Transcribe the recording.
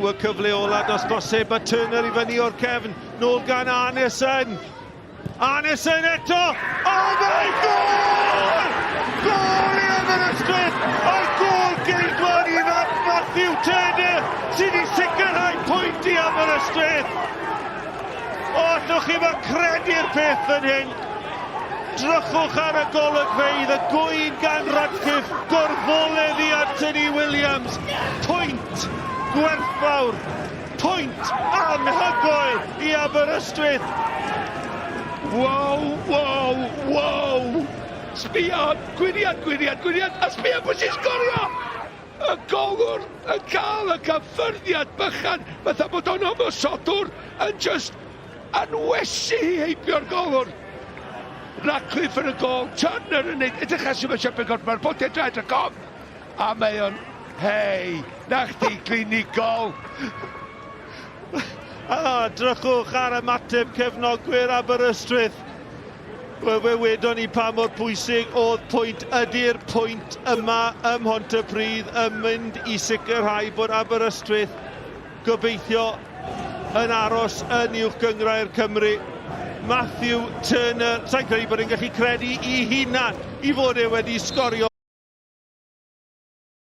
Y cyfle ola dos bosib, a Turner i fyny o'r cefn, nôl gan Arneson. Arneson eto! Oh my gol! Gol i Aberystwyth! A'r gol geidwad ifanc Matthew Turner sydd wedi sicrhau pwynt i Aberystwyth! O, allwch chi ddim credu'r peth fan hyn. Drychwch ar y golygfeydd, y gwyn gan Radcliffe, gorfoledd i Anthony Williams. Pwynt gwerthfawr, pwynt anhygoel i Aberystwyth. Wow, wow, wow! Sbia, gwyriad, gwyriad, gwyriad, a sbia pwy sy'n sgorio! Y golwr yn cael y cyffyrddiad bychan, fatha bod o'n ymosodwr yn just anwesu hi heibio'r golwr. Radcliffe yn y gol, Turner yn neud, edrych ar sut mae Siapau Gorff, mae'r botiau draed y gof, a mae o'n, hei, na chdi clinigol. A drychwch ar ymateb cefnogwyr Aberystwyth. Wel, fe wedon ni pa mor pwysig oedd pwynt. Ydy'r pwynt yma ym Mhontypridd yn mynd i sicrhau bod Aberystwyth gobeithio yn aros yn Uwch Gynghrair Cymru? Matthew Turner, sa'n credu bod e'n gallu credu i hunan i fod e wedi sgorio.